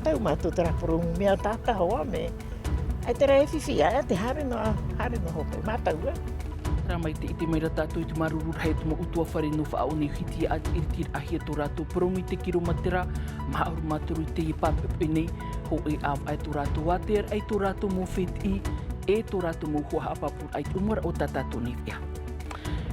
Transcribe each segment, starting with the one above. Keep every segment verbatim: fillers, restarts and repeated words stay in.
Tau mātou te rā poromu mea tātaho ā me. Ai te rā e fifi, ai te haere noa, haere noa hope, mātou ā. Rā mai te ʻite mai ra tātou i te māuruuru rahi o te mau ʻutuāfare nō Faʻaonei Hitiaʻa te ʻiritiraʻahia tō rātou poromu i te kirometera maha ʻahuru mā toru i teie pāpeʻapeʻa nei, hōʻē ʻāvaʻe tō rātou ātea raʻa i tō rātou mau fētiʻi, e tō rātou mau hoa haʻapāpūraʻa i te ʻumaraʻa o tā tātou nei veʻa.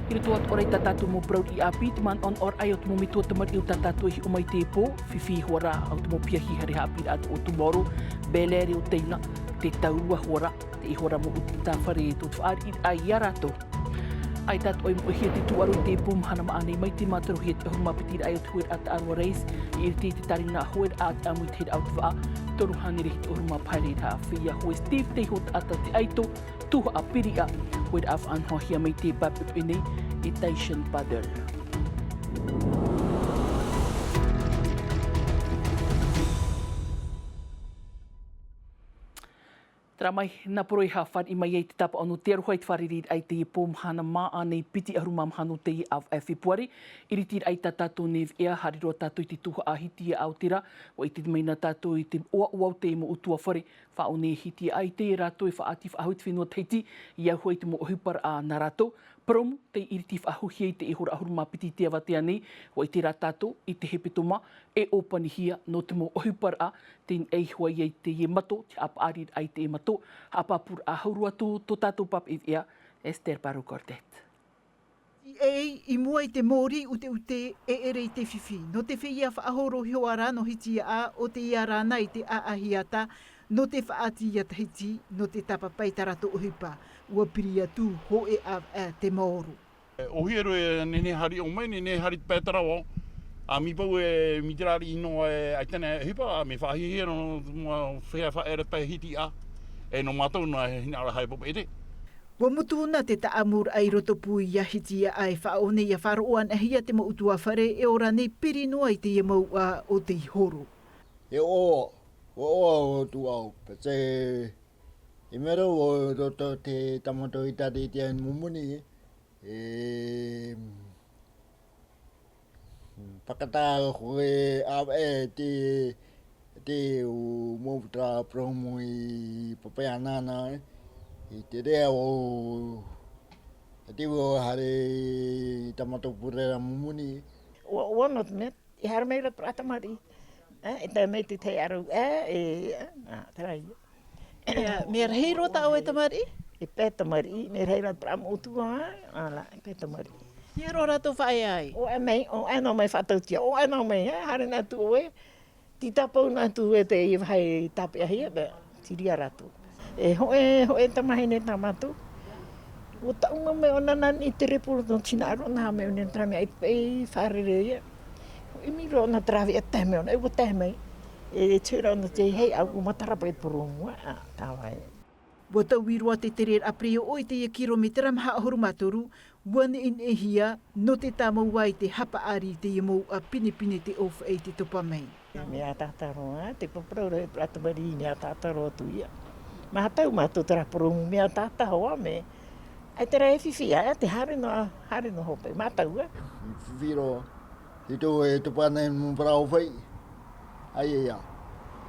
I roto atoʻa ra i tā tātou mau parau riʻi ʻāpī, te manaʻonaʻoraʻa o te mau metua tamariʻi o tā tātou e hiʻo mai i teie pō, fifi iho ā rā ʻo te mau piahi haere haʻapiʻiraʻa atoʻa o Tomorrow, Bel Air o Taina, te taurua iho ā rā, te iho ā rā mau ʻutuāfare tō te fāriʻiraʻa ia rātou. ʻAita atoʻa e moʻehia te tūʻaro i teie pō mahana māʻa nei mai te mātarohia te ʻahuru mā piti raʻa o te hueraʻa Taʻaroa Race, i ʻiriti i te tāreʻa hoeraʻa te ʻāmui i te heraʻa o te vaʻa, toru hānere hitu ʻahuru mā pae reira. Feiā Hoʻe Steve Teiho Taʻata Te Aito, tuhaʻa piriʻa, hueraʻa faʻanahohia mai i teie pāpeʻapeʻa nei e Tyson Paddle. Terā mai, nā Poroiha fāriʻi mai ai te tāpaʻo nō te aroha i te fārereiraʻa i teie pō mahana māʻa nei piti ʻahuru mā maha nō teie ʻāvaʻe Fepuare, i ʻiritiraʻa i tā tātou nei veʻa, haere roa tātou i te tuhaʻa Hitiaʻa o te rā, ʻua ʻite mai na tātou i te ʻoaʻoa o te mau ʻutuāfare, Faʻaonei Hitiaʻa i teie rātou e faʻaʻati faʻahou i te fenua Tahiti, i au hoʻi i te mau ʻohiparaʻa nā rātou. Poromu tei ʻiriti faʻahouhia i te ihora ʻahuru mā piti i te avatea nei, ʻua ʻite rā tātou i te hepetoma e ʻōpanihia nō te mau ʻohiparaʻa, teie nei hoʻi ai teie mato, te haʻapaʻariraʻa i teie mato, haʻapāpūraʻa hau roa atu tō tātou pāpaʻi veʻa, Esther Barrault-Courtet. Tīaʻi i mua i te mōrī ʻuteʻute e ʻere i te fifi. Nō te feiā faʻahoro iho ā rā nō Hitiaʻa, ʻo te ia rānei te ʻāʻahiata, nō te faʻaʻati ia Tahiti, nō te tāpapa i tā rātou ʻohipa, ʻua piri atu hōʻē ʻāvaʻe te maoro. E, ʻōhie roa e nehenehe e haere ʻō mai, nehenehe e haere te pae tarava. ʻA, mea pau e mea rāriʻi noa e ʻaita e ʻohipa, ʻa, mea faʻahiahia nō te mau feiā faʻaʻere pae Hitiaʻa, e nō mātou noa e hinaʻaro haere papaʻi te. ʻUa mutu na te taʻamuraʻa i roto pū ia Hitiaʻa e Faʻaonei ʻia faʻaroʻo anahia te mau ʻutuāfare e ora nei piri noa i teie mouʻa o te ihoro. E ʻoaʻoa, ʻoaʻoa atu au, pete, e mea rau o roto te tamato i tari i te aina mumuni, e, Pakata hōʻē ʻāvaʻe te, te ʻū mau puta poromu i papaʻi ana ana, i te reira o, te ʻū haere i tā mātou purera mumuni. ʻUa, ʻua nō te mea, e haere mai ra te tamariʻi. E, e tae mai te tahi ʻāraʻa, e, e, a, terā ia. Ia, mea rahi roa tā ʻoe tamariʻi? E pae tamariʻi, mea rahi roa te parau moʻotua, a, la, e pae tamariʻi. Ia roa rātou faʻaea ai? ʻO ʻae mai, ʻo ʻae noa mai faʻatautia, ʻo ʻae noa mai, e, haere noa atu ʻoe. Tē tāpaʻo noa atu ʻoe te ia vāhi tāpeʻahia, bea, tei reira rātou. E hōʻē, hōʻē tamahine tā mātou. ʻUa taʻu mai ʻōna nā niʻa i te repo nō te hinaʻaro nā mea ʻōna terā mea i paʻi fārerei ia. ʻImi roa ʻōna te rāveʻa tae mai ʻōna, e ʻua tae mai. E tē ʻite ra ʻōna te hei au, ʻua matara paʻi te poro mua, a, tāvai. ʻUa taui roa te tereraʻa pereoʻo i teie kirometera maha ʻahuru mā toru, ʻua neʻineʻihia, nō te tāmau i te hapaʻari i teie mouʻa pinepine te ʻōfaʻi i te topa mai. Mea tātaro, a, te paparau ra e parau tamariʻi, mea tātaro atu ia. Mātou, mātou terā poro mea tātaho ā mea. ʻAita rā e fifi, ʻaita e haere noa, haere noa hope, mātou, a. Fifi roa. Te tō e tupu ana i te mau parau fai. ʻAita ia.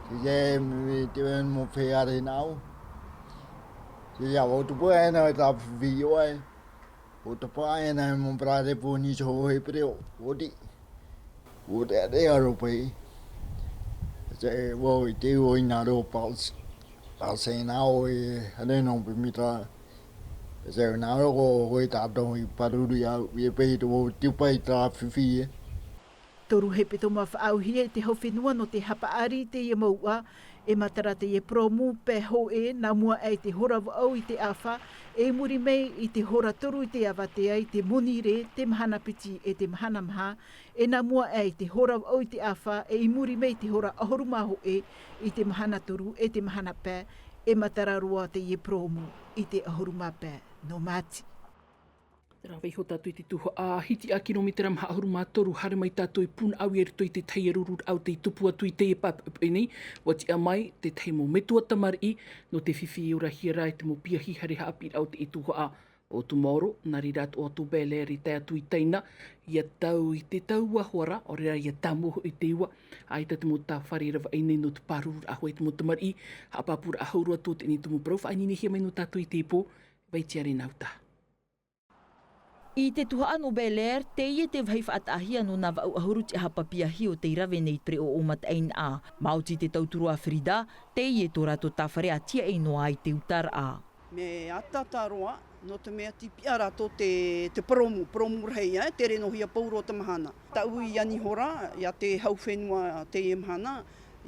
Te ia e mea te mea mau feiā rā nāʻu. Te ia ʻua tupu ana i tā fifi ʻoe. ʻUa tupu ana i te mau parau repo nō te hōʻē pereo. ʻUa ʻite. ʻUa ʻite, ʻaita e aro paʻi. Te ʻua ʻite ʻoe nā rō pals. Pals e nā ʻoe, haere noa paʻi mai terā. Te ʻua nā rō ʻoe tātou i pāruru ia, ia paʻi te ʻua tupu i tā fifi e. Toru hepetoma faʻaauhia e te hau fenua nō te hapaʻari i teie mouʻa, e matara teie poro mu pae hōʻē, nā mua aʻe i te hora vaʻu i te ʻāfa, e i muri mai i te hora toru i te avatea i te monirē, te mahana piti e te mahana maha, e nā mua aʻe i te hora vaʻu i te ʻāfa, e i muri mai i te hora ʻahuru mā hōʻē i te mahana toru e te mahana pae, e matara roa teie poro mu i te ʻahuru mā pae nō Māti. Rave iho tātou i te tuhaʻa Hitiaʻa kirometera maha ʻahuru mā toru, haere mai tātou i Punaʻauia i roto i te tahi ʻāruaruraʻa tei tupu atu i teie pāpaʻi nei, ʻua tiʻa mai te tahi mau metua tamariʻi nō te fifi e orahia ra e te mau piahi haere haʻapiʻiraʻa o teie tuhaʻa. Outemaro, nā reira atoʻa tō Bel Air i tae atu i Taina, ia tau i te tau ua hoʻi ra, ʻaore rā ia tāmau hoʻi te ua, ʻaita te mau tāfare i rave aʻe nei nō te pārururaʻa hoʻi te mau tamariʻi, haʻapāpūraʻa hau roa atu o teie nei tumu parau, faʻaineinehia mai nō tātou i teie pō, Vaitiare Nauta. I te tuhaʻa nō Bel Air, teie te vāhi faʻataʻahia nō nā vaʻu ʻahuru tiʻahapa piahi o tei rave nei i te pereʻoʻo mataʻeinaʻa. Maoti te tauturu a Frida, teie tō rātou tāfare a tiaʻi noa ai te utaraʻa. Mea ʻataʻata roa, nō te mea tīpiʻa rātou te, te purōmu, purōmu rahi, ē, tere noa hia pauroa te mahana. Taʻu i ani hora, ia te hau fenua teie mahana,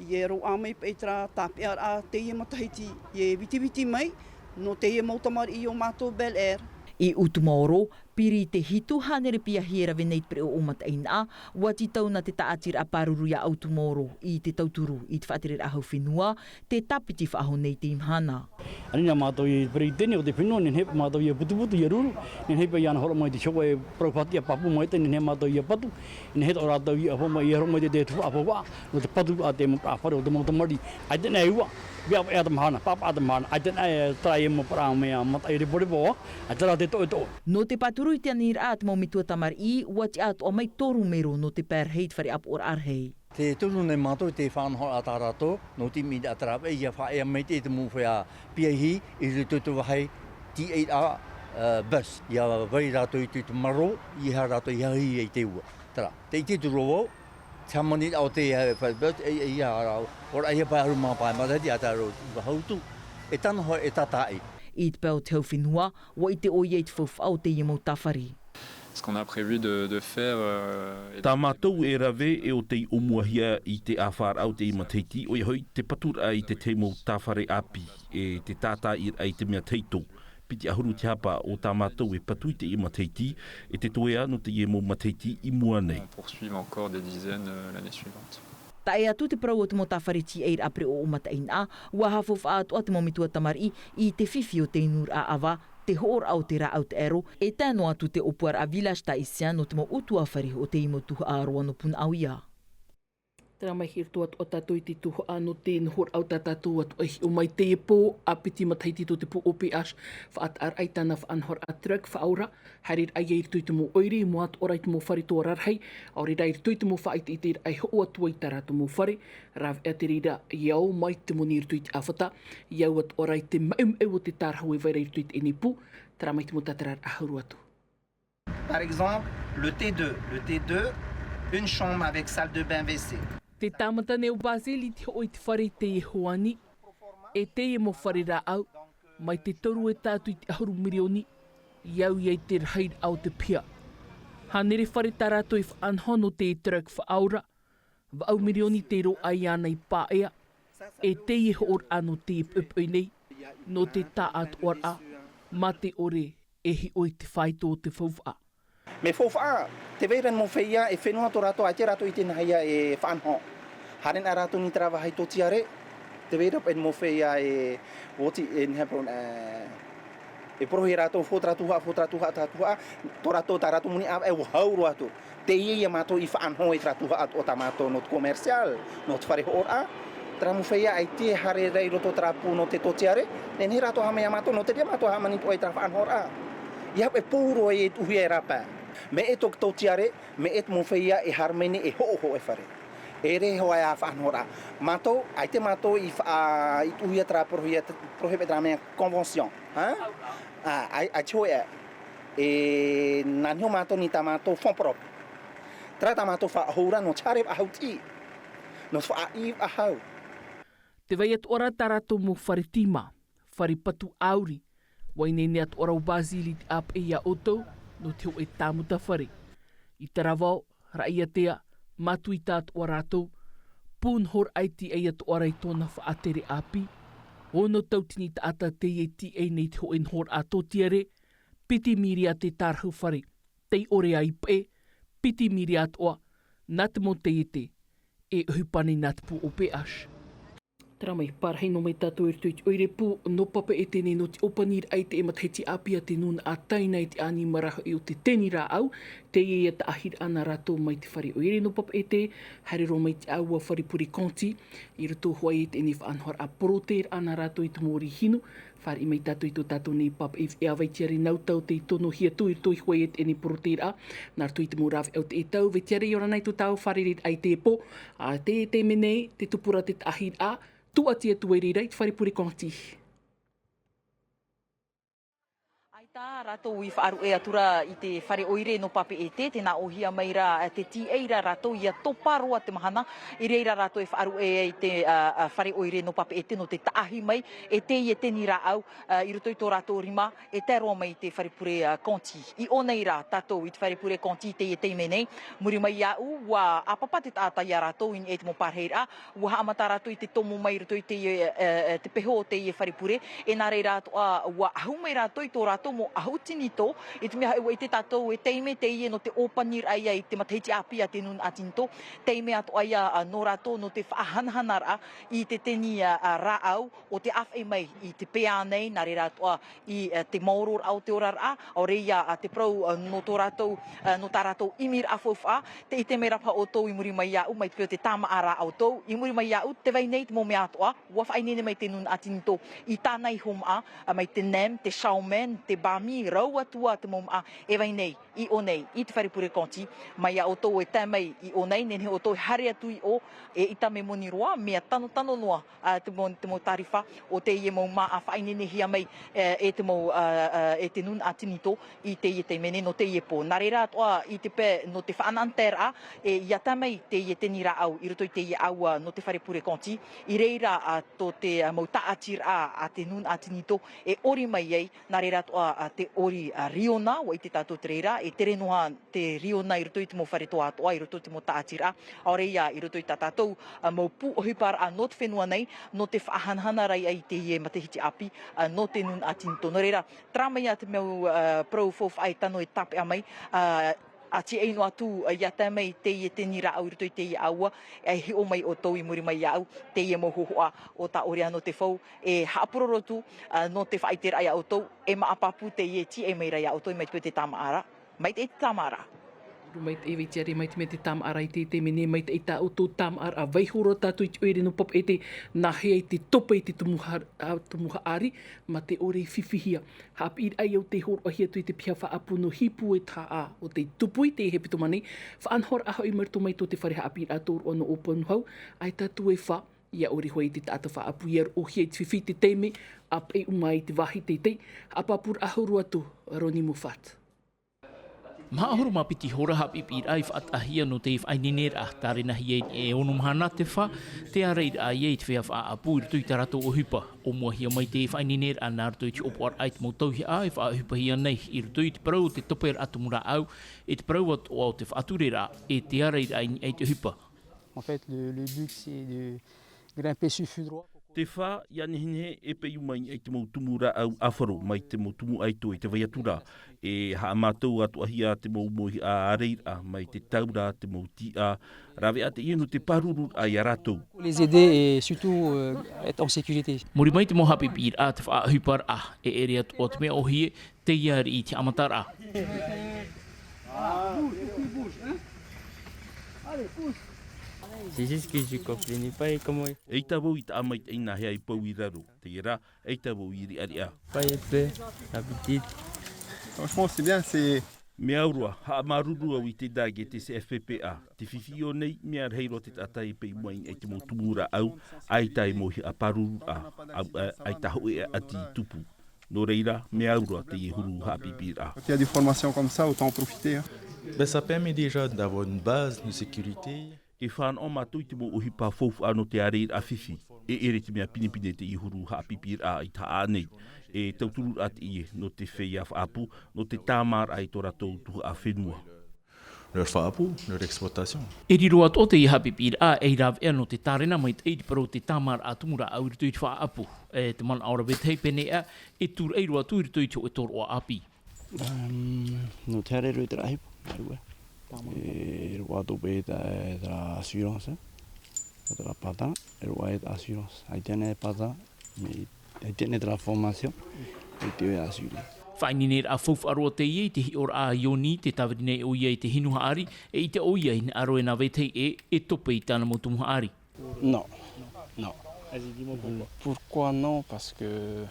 ia roaʻa mai paʻi terā tāpeʻaraʻa teie matahiti, ia vitiviti mai, nō teie mau tamariʻi o mātou Bel Air. I Outemaro, piri i te hitu hānere piahi e rave nei i te pereʻoʻo mataʻeinaʻa, ʻua tītau nā te tāʻatiraʻa pāruru ia Outemaro, i te tauturu, i te faʻatereraʻa hau fenua, te tāpiti faʻahou nei teie mahana. Ani nā mātou i te peretiteni o te fenua, nehenehe paʻi mātou ia putuputu, ia ruru, nehenehe paʻi ia ana hora mai te show e parau faʻatiʻa pāpū mai te, nehenehe mātou ia patu, nehenehe tō rātou ia hōmai, ia hōmai te, te tuhaʻa faufaʻa, nō te patu a te mau tāfare o te mau tamariʻi, ʻaita nā e ua, vea, vea te mahana, pāpaʻa te mahana, ʻaita nā e tarai e mau parau mea mataʻi reporepo, ʻaita rā te toʻetoʻe. Nō te pāturu i te aniraʻa a te mau metua tamariʻi, ʻua tiʻa atoʻa mai toru mero nō te pae rahi i te fare ʻāpoʻoraʻa rahi. Te toru nei mātou te faʻanahoraʻa tā rātou, nō te mea terā paʻi ia faʻaea maitaʻi te mau feiā piahi i roto i te vāhi tīaʻiraʻa, ā, bus, ia vai rātou i te, te maro, ia rātou i hahi ai te ua. Terā, te ʻite atu ra vau, te hāmaniraʻa o te, ā, fare bus, e, e, ia rā, ʻoia paʻi ʻahuru mā pae matahiti a te rau vahautu, e tano hoʻi e tātaʻi. I te pae o te hau fenua, ʻua ʻite ʻoia i te faufaʻa o teie mau tāfare. Ce qu'on a prévu de, de faire, euh, est... Tā mātou e rave e ʻo tei ʻōmuahia i te ʻāfaraʻa o teie matahiti, ʻoia hoʻi te paturaʻa i te tahi mau tāfare ʻāpī, e te tātaʻiraʻa i te mea tahito. Piti ʻahuru tiʻahapa o tā mātou e patu i teie matahiti, e te toea nō teie mau matahiti i mua nei. On poursuit encore des dizaines, euh, l'année suivante. Tae atu te parau o te mau tāfare tīaʻiraʻa pereʻoʻo mataʻeinaʻa, ʻua haʻafaufaʻa atoʻa te mau metua tamariʻi i te fifi o te inuraʻa ʻava, te hoʻoraʻa o te rāʻau taʻero, e tae noa atu te ʻōpuaraʻa Village Tahitien nō te mau ʻutuāfare o teie mau tuhaʻa roa nō Punaʻauia. Terā mai, i roto atoʻa tātou i te tuhaʻa nō te nohoraʻa o tā tātou atoʻa e hiʻo mai teie pō, ʻa piti matahiti tō te pū O P H, faʻataʻaraʻa i tāna faʻanahoraʻa Trek Faʻaora, haereraʻa ia i roto i te mau ʻoire, i mua atoʻa ra i te mau fare tō rarahi, ʻaore rā i roto i te mau faʻaʻiteʻiteraʻa e hoʻo atu ai i tā rātou mau fare, rāveʻa te reira e ao mai te moni i roto i te ʻāfata, e au atoʻa ra i te maʻumaʻu o te tārahu e vai ra i roto i teie nei pū, terā mai te mau tātararaʻa hau roa atu. Par exemple, le T deux, le T deux, une chambre avec salle de bain, W C. Te tāmata nei o Basile i te hoʻo i te fare i teie hoani, e teie mau fare rāʻau, mai te toru e tae atu i te ʻahuru mirioni, e au ia i te rahiraʻa o te piha. Hānere fare tā rātou e faʻanaho nō te Trek Faʻaora, vaʻu mirioni te roaʻa iāna i pāʻea, e teie hoʻoraʻa nō te poʻipoʻi nei, nō te taʻatoʻaraʻa, mā te ʻore e hiʻo i te fāito o te faufaʻa. Mea faufaʻa, tē vai ra te mau feiā e fenua tō rātou, ʻaita rātou i ʻite nāhea e faʻanaho. Haere ana rātou i terā vāhi tōtiare, tē vai ra paʻi te mau feiā e oti, e nehenehe paʻi, e, e porohia rātou, fō terā tuhaʻa, fō terā tuhaʻa, terā tuhaʻa, tō rātou, tā rātou moni ʻāvaʻe ʻua hau roa atu. Teie ia mātou i faʻanaho i terā tuhaʻa o tā mātou nō te commercial, nō te fare hoʻoraʻa. Terā mau feiā ʻaita e haere ra i roto terā pū nō te tōtiare, nehenehe rātou e haʻamau ia mātou, nō te reira mātou e hāmani atoʻa i terā faʻanahoraʻa. ʻIa haʻapaʻo pauroa e tuʻuhia e rāpae. Mea ʻē tō te tōtiare, mea ʻē te mau feiā e haere mai nei e hoʻo, hoʻo e fare. E ʻere hoʻi ā faʻanahoraʻa. Mātou, ʻaita mātou i faʻa-, i tuʻuhia terā porohia, porohia paʻi terā mea convention, ha? Ā, ʻai, ʻaita hoʻi ā. E nā niʻa iho mātou i tā mātou fonds propres. Terā tā mātou faʻahou ra nō te haere faʻahou tiʻi. Nō te faʻaʻī faʻahou. Tē vai atoʻa ra tā rātou mau fare tīma, fare patu ʻāuri, ʻua ineine atoʻa ra ʻo Basile i te ʻāpeʻe ia ʻoutou, nō te hōʻē tāmuta fare. I Taravao, Raʻiātea, Matuita atoʻa rātou, pū nohoraʻa e tīaʻi atoʻa ra i tōna faʻatere ʻāpī. Ono tauatini taʻata teie e tīaʻi nei i te hōʻē nohoraʻa tōtiare, piti miria te tārahu fare, tei ʻore ā i peʻe, piti miria atoʻa, nā te mau taiete, e ʻohipa nei nā te pū O P H. Tara mai, parahi nō mai tātou i roto i te ʻoire pū nō Papeʻete nei nō te ʻōpaniraʻa i te matahiti ʻāpī a te nūnaʻa Taina i te ʻanimara hoʻi o te teni rāʻau, teie ia taʻahiraʻa nā rātou mai te fare ʻoire nō Papeʻete, haere roa mai te ʻāua fare pure Conti, i roto hoʻi i teie faʻanahoraʻa porotēraʻa nā rātou i te mau rīhinu, fāriʻi mai tātou i tō tātou nei Papeʻete, ʻia Vaitiare Nautau tei tonohia atu i roto i hoʻi i teie porotēraʻa, nā roto i te mau rāveʻa o teie tau, Vaitiare ʻia ora na i tō tāua fārereiraʻa i teie pō, ā, teie taime nei, tē tupu ra te taʻahiraʻa, tūʻati atu ai reira i te fare pure Conti. ʻAita rātou i faʻaruʻe atu ra i te fare ʻoire nō Papeʻete, tē nā ʻōhia mai ra, e, te tīaʻi ra rātou ʻia topa roa te mahana, i reira rātou e faʻaruʻe ai te, ā, ā, fare ʻoire nō Papeʻete nō te taʻahi mai, e teie teni rāʻau, ā, i roto i tō rātou rima, e tae roa mai i te fare pure, ā, Conti. I ʻō nei rā tātou i te fare pure Conti i teie taime nei, muri mai iāʻu, ʻua ʻāpapa te taʻata ia rātou i niʻa i te mau parahiraʻa, ʻua haʻamata rātou i te tomo mai i roto i teie, e, e, te peho o teie fare pure, e nā reira atoʻa, ʻua ʻahu mai rātou i tō rātou mau ʻahu tinitō, i te mea hoʻi ʻua ʻite tātou e taime teie nō te ʻōpaniraʻa ia i te matahiti ʻāpī a te nūnaʻa tinitō, taime atoʻa ia, ā, nō rātou nō te faʻahanahanaraʻa i te teni, ā, ā, rāʻau o te ʻāfaʻi mai i te peā nei, nā reira atoʻa i, ā, te maororaʻa o te oraraʻa, ʻaore ia, ā, te parau, ā, nō tō rātou, ā, nō tā rātou ʻimiraʻa faufaʻa, tē ʻite mai ra paha ʻoutou i muri mai iāʻu, mai te peu tē tāmāʻa ra ʻoutou, i muri mai iāʻu, tē vai nei te mau mea atoʻa, ʻua faʻaineine mai te nūnaʻa tinitō, i tāna iho māʻa, ā, mai te nem, te chow mein, te banh mi, rau atu ā te mau māʻa, e vai nei, i ʻō nei, i te fare pure Conti, mai iā ʻoutou e tae mai i ʻō nei, nehenehe ʻoutou e haere atu i ʻō, eʻita mea moni roa, mea tanotano noa, ā, te mau, te mau tārifa o teie mau māʻa faʻaineinehia mai, e, e te mau, ā, ā, e te nūnaʻa tinitō i teie taime nei nō teie pō. Nā reira atoʻa i te pae nō te faʻanahoraʻa, e, ʻia tae mai teie teni rāʻau i roto i teie ʻāua nō te fare pure Conti, i reira, ā, tō te, ā, mau tāʻatiraʻa a te nūnaʻa tinitō e ʻori mai ai, nā reira atoʻa, ā, te ʻori, ā, riona, ʻua ʻite tātou te reira, e tere noa te riona i roto i te mau fare toa atoʻa, i roto i te mau tāʻatiraʻa, ʻaore ia, i roto i tā tātou, ā, mau pū ʻohiparaʻa nō te fenua nei, nō te faʻahanahanaraʻa i teie matahiti ʻāpī, ā, nō te nūnaʻa tinitō. Nō reira, terā mai ā te mau, ā, parau faufaʻa e tano e tāpeʻa mai, ā, ā, tīaʻi noa atu, ā, ʻia tae mai teie teni rāʻau i roto i teie ʻāua, e hiʻo mai ʻoutou i muri mai iāʻu, teie mau hōhoʻa o tā ʻoe ra nō te fau, e haʻapuroro atu, ā, nō te faʻaʻiteraʻa iā ʻoutou, e māʻa pāpū teie tīaʻi mai ra iā ʻoutou, mai te peu tē tāmāʻa ra. Maitaʻi te tāmāʻaraʻa. Maitaʻi e Vaitiare, mai te mea te tāmāʻaraʻa i teie taime nei, maitaʻi tā ʻoutou tāmāʻaraʻa, vaiiho roa tātou i te ʻoire nō Papeʻete, nāhea i te topa i te tumu ha-, ā, tumu haʻari, mā te ʻore i fifihia. Haʻapiʻiraʻa ia ʻo tē hōroʻahia atu i te piha faʻaʻapu nō Hīpū e Tahaʻa, ʻo tei tupu i te hepetoma nei, faʻanahoraʻa hoʻi mai roto mai tō te fare haʻapiʻiraʻa tōroʻa nō ʻŌpanuhau, ʻaita atu e fā, ʻia ʻore hoʻi te taʻata faʻaʻapu ʻia roʻohia i te fifi i te taime, ʻa peʻe mai i te vāhi teitei, haʻapāpūraʻa huru atu, Ronnie Moffat. Maha ʻahuru mā piti hora haʻapiʻiraʻa i faʻataʻahia nō te faʻaineineraʻa, tārenahia e ono mahana te fā, tē ārairaʻa ia i te feiā faʻaʻapu i roto i tā rātou ʻohipa. ʻO mua hia mai te faʻaineineraʻa nā roto i te ʻōpuaraʻa i te mau tauihaʻa e faʻaʻohipahia nei i roto i te parau o te toperaʻa tumu rāʻau, e te parau atoʻa o te faʻatureraʻa, e te ārairaʻa i niʻa i te ʻohipa. En fait, le, le but, c'est de grimper sur feu droit. Te fā, ʻia nehenehe e peiu mai i te mau tumu rāʻau ʻāfaro, mai te mau tumu ʻaito e te vai atu ra, e haʻamātau atoʻahia te mau mauihaʻa ārairaʻa, mai te taura, te mau tīʻā, rāveʻa teie nō te pārururaʻa ia rātou. Les aider et surtout, euh, être en sécurité. Muri mai te mau haʻapiʻiraʻa, te faʻaʻohiparaʻa, e ʻere atoʻa te mea ʻōhie, tē ia ariʻi i te haʻamataraʻa. C'est juste que je comprenais pas comment. ʻEita vau i taʻa maitaʻi nāhea e pau i raro. Teie rā, ʻeita vau i riʻariʻa. Pas épais, la petite. Franchement, c'est bien, c'est. Mea au roa, haʻamāuruuru au i te DAG e te CFPPA. Te fifi i ʻō nei, mea rahi roa te taʻata e peiu mai i te mau tumu rāʻau, ʻaita e mauihaʻa pārururaʻa, ʻaita hōʻē ʻati i tupu. Nō reira, mea au roa teie huru haʻapiʻiraʻa. Quand il y a des formations comme ça, autant en profiter, hein. Ben, ça permet déjà d'avoir une base de sécurité. E fānaʻo mātou i te mau ʻohipa faufaʻa nō te ārairaʻa fifi. E ʻere te mea pinepine teie huru haʻapiʻiraʻa i Tahaʻa nei. E tautururaʻa teie nō te feiā faʻaʻapu, nō te tāmāraʻa i tō rātou tuhaʻa fenua. Leur faʻaʻapu, leur exploitation. E riro atoʻa teie haʻapiʻiraʻa ei rāveʻa nō te tārena maitaʻi i te parau o te tāmāraʻa tumu rāʻau i roto i te faʻaʻapu. E te manaʻo ra vetahi pēneiaʻe, e tūraʻi roa atu i roto i te hōʻē tōroʻa ʻāpī. Ehm, nō te haere roa i terā ʻohipa, e rua. E rua atu paʻi te, terā assurance, hein. Te rā pātā, e roa e te assurance. ʻAita nei e pātā, mai, ʻaita nei te rā formation, e te oe assuré. Faʻaineineraʻa faufaʻa roa teie i te hiʻoraʻa a Ioni, tē tāviri nei ʻoia i te hinu haʻari, e ʻite ʻoia i hinaʻaro e nā vetahi ʻē e tope i tāna mau tumu haʻari. Non, non. Vas-y, dis-moi pourquoi. Pourquoi non? Parce que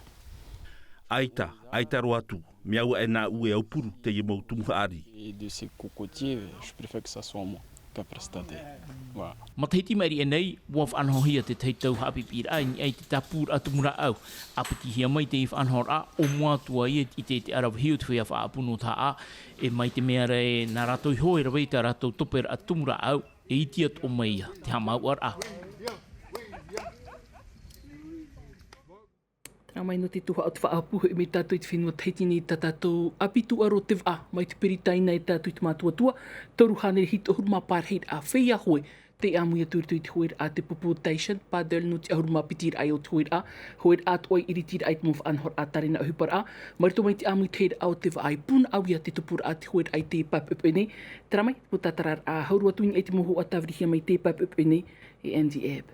ʻAita, ʻaita roa atu, mea ua e nāʻu e aupuru teie mau tumu haʻari. Et de ces cocotiers, je préfère que ça soit moi qui prestataire. Voilà. Matahiti maʻiri aʻe nei, ua faʻanahohia te tahi tau haʻapiʻiraʻa i niʻa i te tāpūraʻa tumu rāʻau. ʻA pitihia mai teie faʻanahoraʻa, ʻo mua atu ai e te, te, te ʻaravihi o te feiā faʻaʻapu nō Tahaʻa, e mai te mea ra ē, nā rātou iho e rave i tā rātou toperaʻa tumu rāʻau, e iti atoʻa mai ia te haʻamāuʻaraʻa. Terā mai nō te tuhaʻa o te faʻaʻapu, hoʻi mai tātou i te fenua Tahiti nei, tā tātou ʻāpī tūʻaro o te vaʻa, mai te Peritaina e tātou i te mātuatua, toru hānere hitu ʻahuru mā pae rahiraʻa feiā hoe, tei ʻāmui atu i roto i te hoeraʻa te pupu Taishan Paddle nō te ʻahuru mā piti raʻa o te hoeraʻa, hoeraʻa atoʻa i ʻiritiraʻa i te mau faʻanahoraʻa tārena ʻohiparaʻa, mai roto mai te ʻāmuitahiraʻa o te vaʻa i pūnaʻauia te tupuraʻa te hoeraʻa i te pae poʻipoʻi nei, terā mai, te mau tātararaʻa hau roa atu i niʻa i te mau hōhoʻa tāvirihia mai te pae poʻipoʻi nei, e Andy Ebb.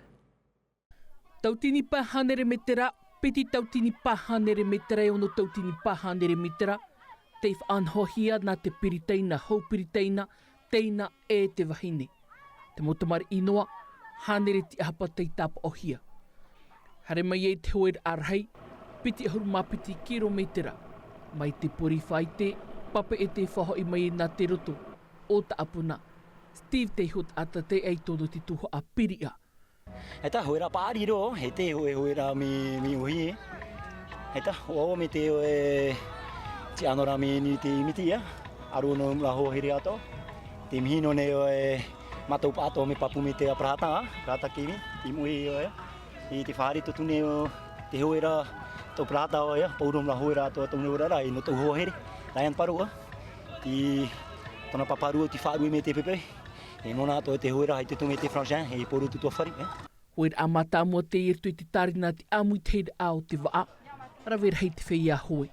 Tautini pae hānere mētera, piti tautini pae hānere mētera e ono tautini pae hānere mētera, tei faʻanahohia nā te Peritaina, hau Peritaina, teina e te vahine. Te mau tamariʻi noa, hānere tiʻahapa tei tāpaʻohia. Haere mai ai te hoeraʻa rahi, piti ʻahuru mā piti kiromētera, mai te pori faite, pape e tei faʻahoʻi mai nā te roto, o Taʻapuna, Steve Teiho Taʻata te ʻaito nō te tuhaʻa piriʻa. ʻAita, hoeraʻa paʻari roa, e te hoe, hoeraʻa mea, mea ʻōhie. ʻAita, ʻoaʻoa mai te hoe, te ʻano ra mea nui te miti ia. ʻAru nō mea hoa here atoʻa. Tē mahino nei ʻoe, mātou pāʻatoʻa mea pāpū mai te parahata, parahata kimi, tei moʻe ʻoe. I te fāriʻi tō tune o te hoe ra, tō parahata ʻoe, pauroa mea hoe ra, tō tune ora ra, i nō tō hoa here. Ryan Parua, i tōna pāpārua, tei faʻarue mai te pepe. E nōna atoʻa te hoe ra, i te tumu e te Franchin, e poro tutua fari, e. Hoeraʻa mātāmua teie i roto i te tārena te ʻāmuitahiraʻa o te vaʻa, rave rahi te feiā hoe,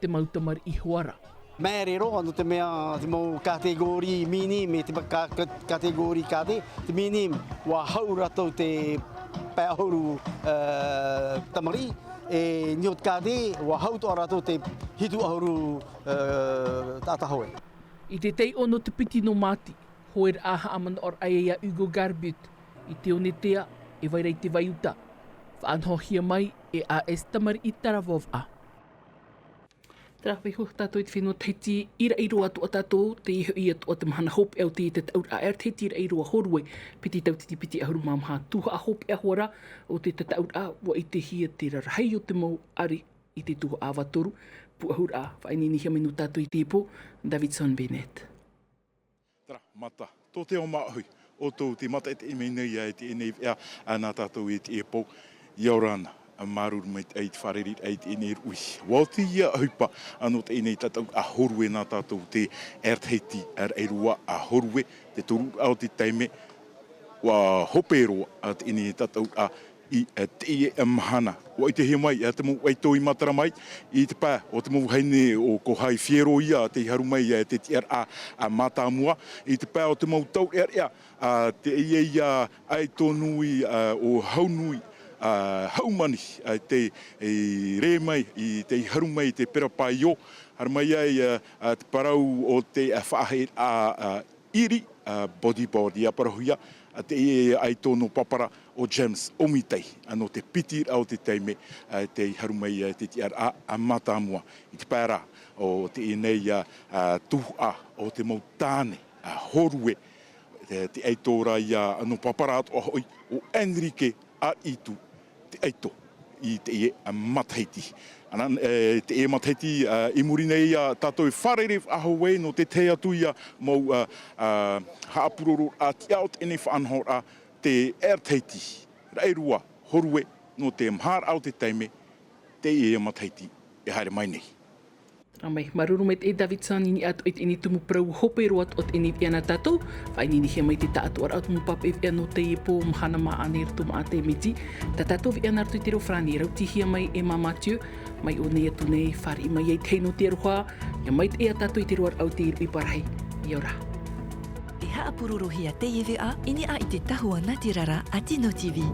te mau tamariʻi hoa ra. Māere roa, nō te mea, te mau catégorie minime, te mau ka-, ka-, catégorie cadet, te minime, ua hau rātou te pae ʻahuru, ē, tamariʻi, e nō te cadet, ua hau atoʻa rātou te hitu ʻahuru, ē, taʻata hoe. I te taiʻo nō te piti nō Māti, hoeraʻa haʻamanaʻoraʻa ia Hugo Garbut, i te Onetea, e vai ra i te Vaiuta. Faʻanahohia mai e A S Tamariʻi Taravaʻa. Terā vaiiho tātou i te fenua Tahiti, i Raʻiroa atoʻa tātou, teie hoʻi atoʻa te mahana hopeʻa o te tataʻuraʻa Air Tahiti Raʻiroa Horue, piti tautini piti ʻahuru mā maha tuhaʻa hopeʻa hoʻi ra o te tataʻuraʻa, ua ʻitehia te rarahi o te mau ʻari i te tuhaʻa vatoru, pūʻohuraʻa, faʻaineinehia mai nō tātou i teie pō, Davidson Bennett. Terā, mata, tō te ao māʻohi, ʻoutou tē mātaʻitaʻi mai nei ia e teie nei veʻa, ā, nā tātou i teie pō, ʻia ora na, ā, māuruuru maitaʻi i te fārereiraʻa i teie nei ruʻi. ʻUa oti ia ʻohipa, ā, nō teie nei tataʻuraʻa Horue nā tātou te Air Tahiti, ā, Raʻiroa, ā, Horue, te toru, ā, o te taime, ʻua hope roa, ā, teie nei tataʻuraʻa, i, ā, teie, ā, mahana. ʻUa ʻitehia mai, ā, te mau ʻaito i matara mai, i te pae o te mau vahine ʻo Kohai Fiero ia, tei haru mai, ā, te tiʻaraʻa, ā, mātāmua, i te pae o te mau taureʻareʻa, ā, teie ia ʻaito nui, ā, ʻo Haunui, ā, Haumani, ā, tei, e, rē mai, i, tei haru mai te pera paio, haere mai ai, ā, ā, te parau o te, ā, faʻaheʻeraʻa, ā, ʻiri, ā, bodyboard, ʻia parauhia, ā, teie ʻaito nō Papara ʻo James ʻOmitai, ā, nō te piti raʻa o te taime, ā, tei haru mai, ā, te tiʻaraʻa, ā, mātāmua. I te pae ra, ʻo teie nei, ā, ā, tuhaʻa o te mau tāne, ā, Horue, te, te ʻaito ra ia, ā, nō Papara atoʻa hoʻi, ʻo Enrique ʻAritu, te ʻaito i teie, ā, matahiti. Ana, e, teie matahiti, ā, i muri nei, ā, tātou e fārerei faʻahou ai nō te tahi atu ia mau, ā, ā, haʻapurororaʻa tiʻa o teie nei faʻanahoraʻa, te Air Tahiti Raʻiroa Horue, nō te maha raʻa o te taime, teie matahiti e haere mai nei. Terā mai, māuruuru maitaʻi Davidson, i niʻa atoʻa i teie nei tumu parau hope roa atoʻa o teie nei veʻa nā tātou, faʻaineinehia mai te taʻatoʻaraʻa o te mau pape veʻa nō teie pō, mahana maʻa nei roto maʻa te miti, tā tātou veʻa nā roto i te reo farāni, rautihia mai e Emma Mathieu, mai ʻō nei atu nei, fāriʻi mai ai te hei nō te aroha, ʻia maitaʻi ia tātou i te roaraʻa o te ruʻi parahi, ʻia ora. E haʻapurorohia teie veʻa i niʻa i te tahua natirara a Tino TV.